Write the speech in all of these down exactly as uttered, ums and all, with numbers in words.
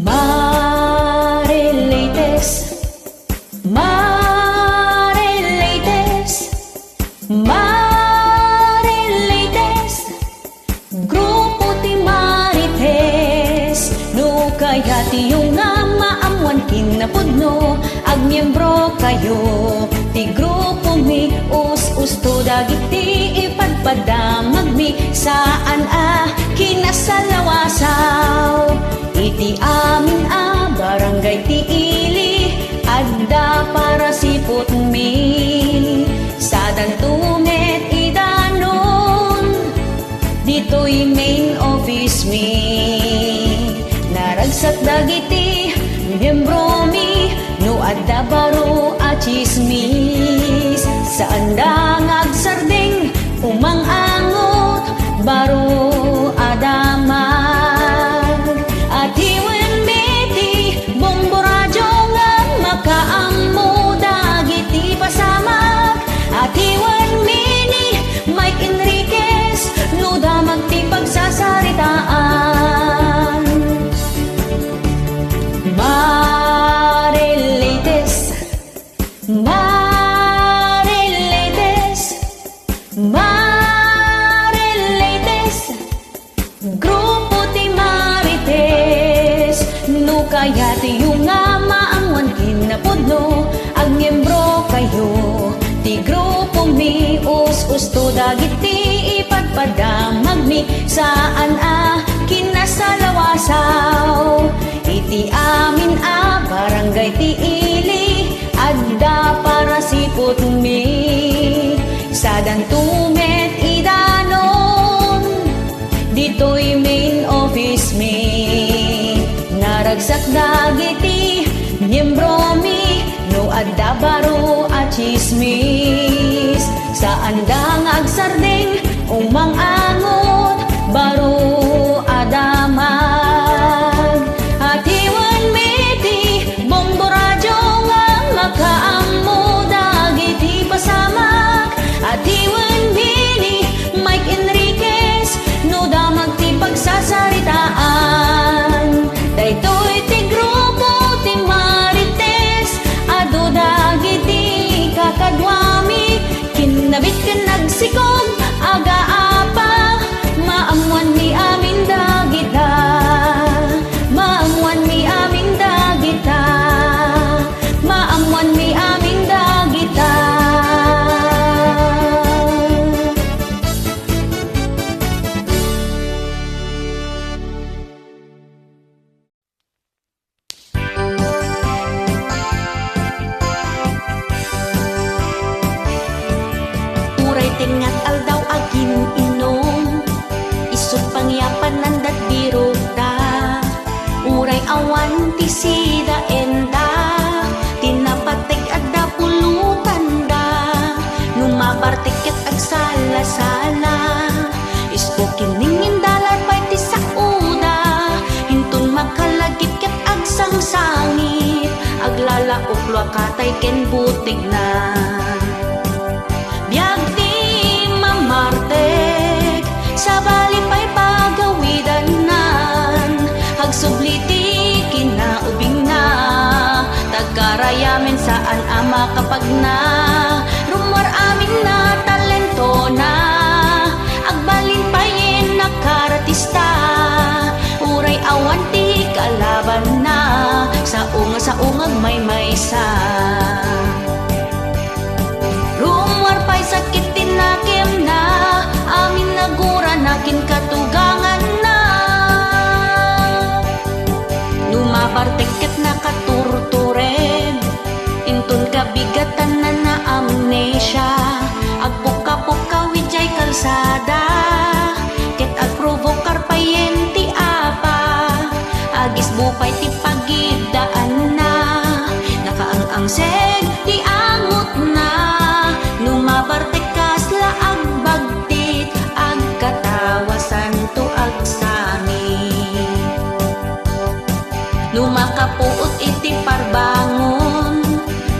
Mare Latest. Mare Latest. Mare Latest. Grupo ti Marites. No kayatyo nga maammuan kinapudno, agmiembro kayo ti grupomi. Us-usto dagiti ipadpadamagmi, saan a kinasalawasaw. Iti amin a barangay ti ili, adda parasiputmi. Sadanto met idanon ditoy main office mi. Naragsak dagiti miembromi no adda baro a tsismis. Saanda nga agsardeng, umang-angot, baro a damag. Atiwenmi ti Bombo Radio nga makaammo dagiti pasamak. Atiwenmi ni Mike Enriquez no damag ti pagsasaritaan. Mare Latest. Mare Latest. Mare Latest. Grupo ti Marites. No kayatyo nga maammuan kinapudno, agmiembro kayo ti grupomi. Us-usto dagiti ipadpadamagmi, saan a kinasalawasaw. Iti amin a barangay ti ili, adda parasiputmi. Sadanto met idanon ditoy main office mi. Naragsak dagiti miembromi no adda baro a tsismis. Saanda nga agsardeng, umang-angot, baro a damag. Atiwenmi ti Bombo Radio nga makaammo dagiti pasamak. Atiwenmi ni Mike Enriquez no damag ti pagsasaritaan. Daytoy ti grupo ti Marites. Adu dagiti kakaduami, kinnabit ken nagsikog, agaapa. Maammuanmi amin dagita. Maammuanmi amin dagita. Maammuanmi amin dagita. Uray tengnga ti aldaw agin-inom, isut' pangyapananda ti birokda. Uray awan ti sidaenda, ti napateg adda pulotanda. No mabartek ket agsala-sala, isko kiningingdalar pay ti saoda. Inton makalagip ket agsangsangit, aglalaok luakatay ken butegna. Biag ti mamartek, sabali pay pagawidannan. Agsubli ti kinaubingna, tagkarayamen saan a makapagna. Rummuar amin a talentona, agbalin pay a nakaratista. Uray awan ti kalabanna, sao nga sao nga agmaymaysa. Rummuar pay sakit ti nakemna, amin a gurana ken katuganganna. No mabartek ket nakaturtured, inton kabigatanna na amnesia, agpukka-pukkaw idiay kalsada, ket agprovokar payen ti apa. Agisbo pay ti pagiddaanna, nakaang-angseg ti angotna. No mabartek kasla agbagtit, agkatawasanto agsangit. No makapuot iti parbangon,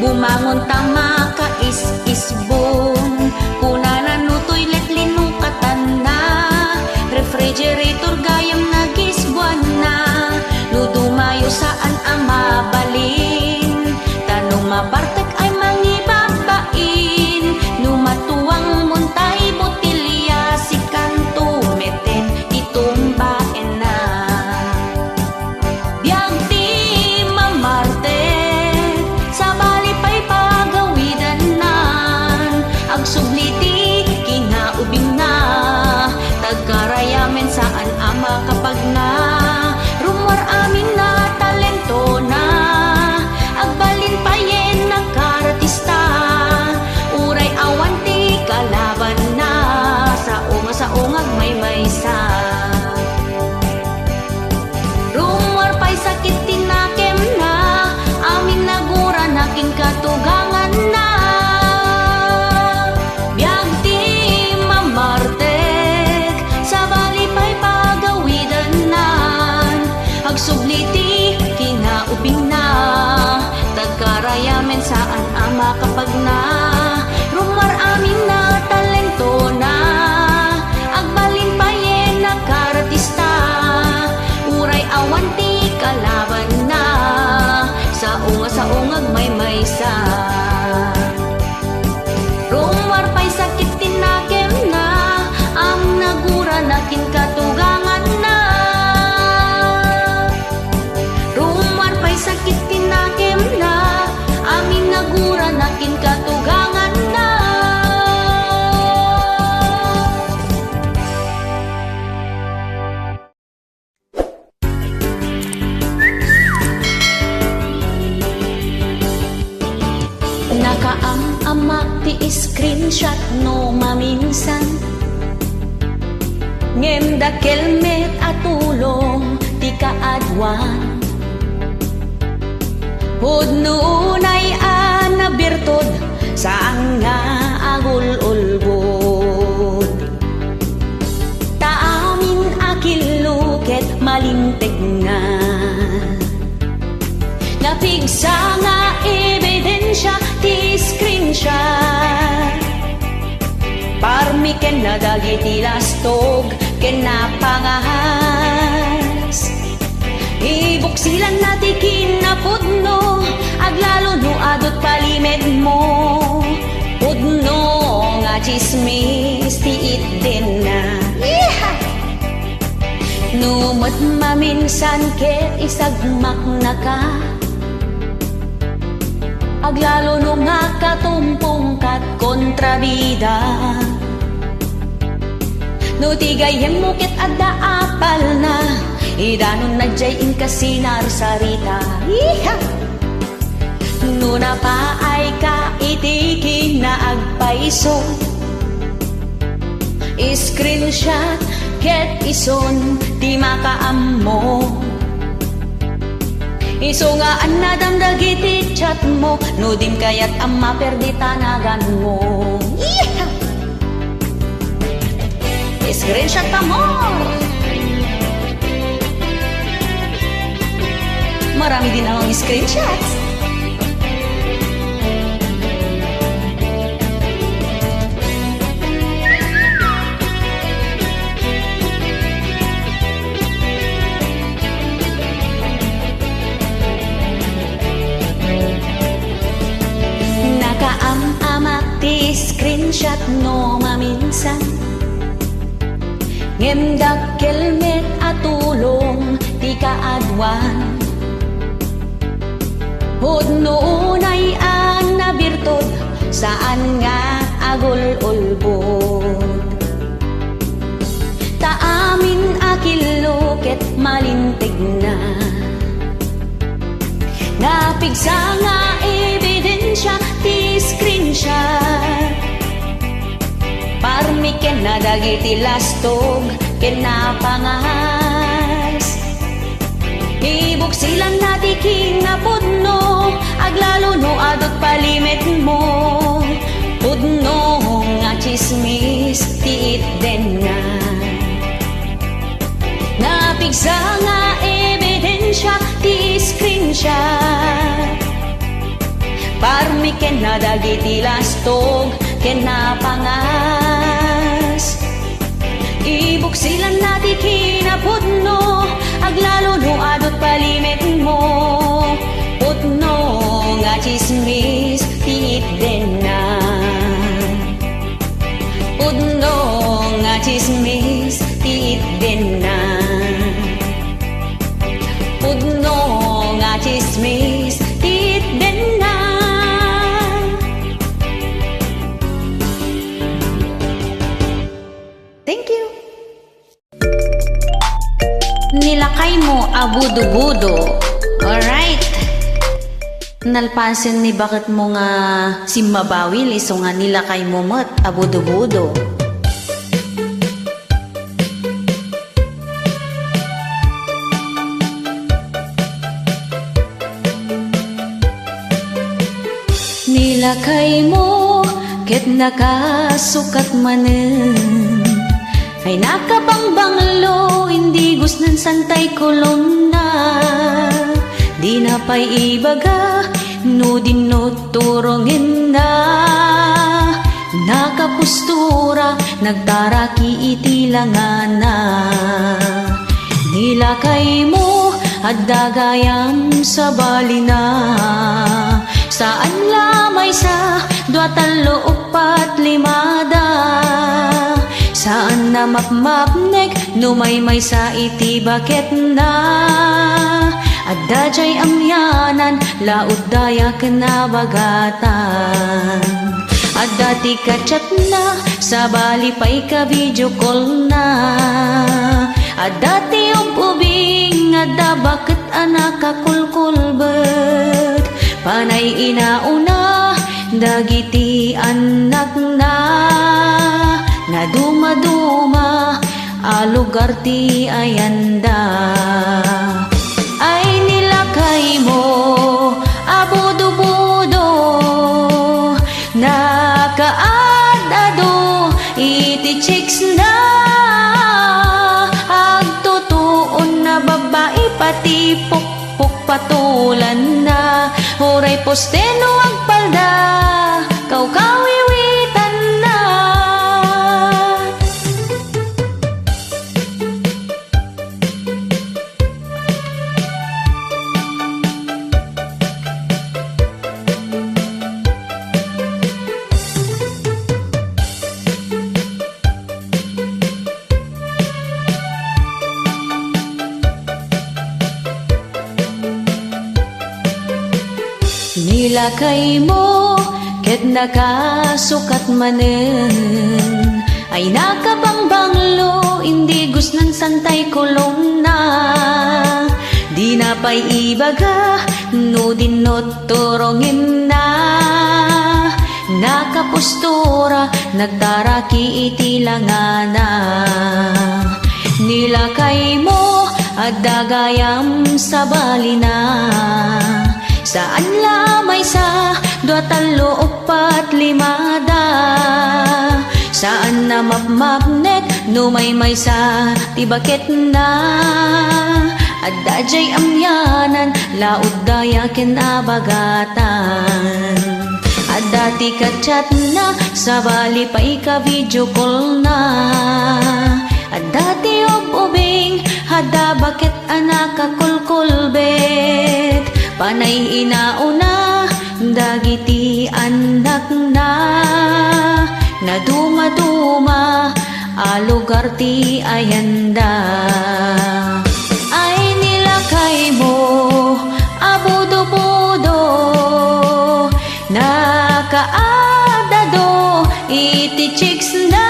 bumangon ta makais-isbon. Kunana no toilet linukatanna, refrigerator gayam nagisbuanna. No dumayo na, rummuar amin a talentona. Agbalin payen a kartista, uray awan ti kalabanna. Sao nga sao nga agmaymaysa. Rummuar pay sakit ti nakemna, amin nagurana ken katuganganna. Biag ti mamartek, sabali pay pagawidannan. Agsubli ti kinaubingna, tagkarayamen saan a makapagna. Rummuar amin a talentona, agbalin payen a kartista. Uray awan ti kalabanna, sao nga sao nga agmaymaysa. Rummuar pay sakit ti nakemna, amin nagurana ken katuganganna. Rummuar pay sakit ti nakemna, amin nagurana ken katuganganna. Nakaam-amak ti screenshot no maminsan, ngem dakkel met a tulong ti kaaduan. Pudno unay a nabirtud, saan nga agul-ulbod. Ta amin a killo ket malintegna. Napigsa nga ebidensia ti screenshot. Parmi ken na dagiti lastog ken napangas. Ibuksilanna ti kinapudno, aglalo no adut palimedmo. Pudno nga tsismis ti itdenna. Yeeha! No met maminsan ket isagmaknaka, aglalo no makatumpongkat kontrabida. No ti gayyemmo ket adda apalna, idanonna diay inka sinarsarita. Yeeha! No napaayka iti kinaagpayso, screenshot ket isun ti makaammo. Isu nga annadam dagiti chatmo, no dim kayat a maperdi ta naganmo. Yeeha! Screenshot ta more! Marami din ang screenshots. Nakaam-amak ti screenshot no maminsan, ngem dakkel met a tulong ti kaaduan. Pudno unay a nabirtud, saan nga agul-ulbod. Ta amin a killo ket malintegna. Napigsa nga ebidensia ti screenshot. Parmi ken na dagiti lastog ken napangas. Ibuksilanna ti kinapudno, aglalo no adut palimedmo. Pudno nga tsismis ti itdenna. Napigsa nga ebidensia ti screenshot. Parmi ken na dagiti lastog ken napangas. Ibuksilanna ti kinapudno, aglalo no adut palimedmo. Pudno nga tsismis ti itdenna. Pudno nga tsismis ti itdenna. Pudno nga tsismis ti itdenna. Thank you. Nilakaymo a budo-budo. Alright. Nalpasen ni baketmo nga simmabawil, isu nga nilakaymo met a budo-budo. Nilakaymo ket nakasukat manen. Ay nakabangbanglo, indigos nen santay kolonna. Dina pay ibaga no dinno turongenna. Nakapostura, nagtaraki iti langana. Nilakaymo, adda gayam sabalina. Saan la maysa, dua, tallo, uppat, limada. Saan a mapmapnek no maymaysa iti baketna. Adda jay amianan, laud, daya ken abagatan. Adda ti kachatna, sabali pay ka video call-na. Adda ti ub-ubing, adda baket a nakakulkulbet. Panay inauna dagiti annakna. Nadumaduma a lugar ti ayanda. Ay nilakaymo a budo-budo, nakaad-adu iti chicks-na. Agtutuon a babbai, pati pukpuk patulanna. Uray poste no agpalda, kawkawiwitanna. Nilakaymo ket nakasukat manen. Ay nakabangbanglo, indigos nen santay kolonna. Dina pay ibaga no dinno turongenna. Nakapostura, nagtaraki iti langana. Nilakaymo, adda gayam sabalina. Saan la maysa, dua, tallo, uppat, limada. Saan a mapmapnek no maymaysa ti baketna. Adda jay amianan, laud, daya ken abagatan. Adda ti kachatna, sabali pay ka video call-na. Adda ti ub-ubing, adda baket a nakakulkulbet. Panay inauna dagiti annakna. Nadumaduma a lugar ti ayanda. Ay nilakaymo a budo-budo, nakaad-adu iti chicks-na.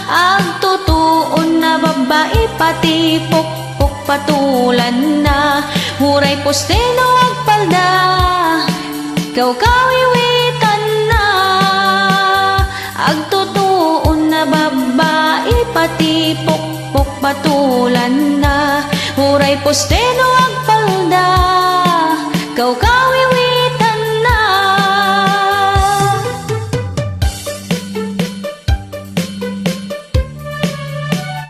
Agtutuon a babbai, pati pukpuk patulanna. Uray poste no agpalda, kawkawiwitanna. Agtutuon a babbai, pati pukpuk patulanna. Uray poste no agpalda, kawkaw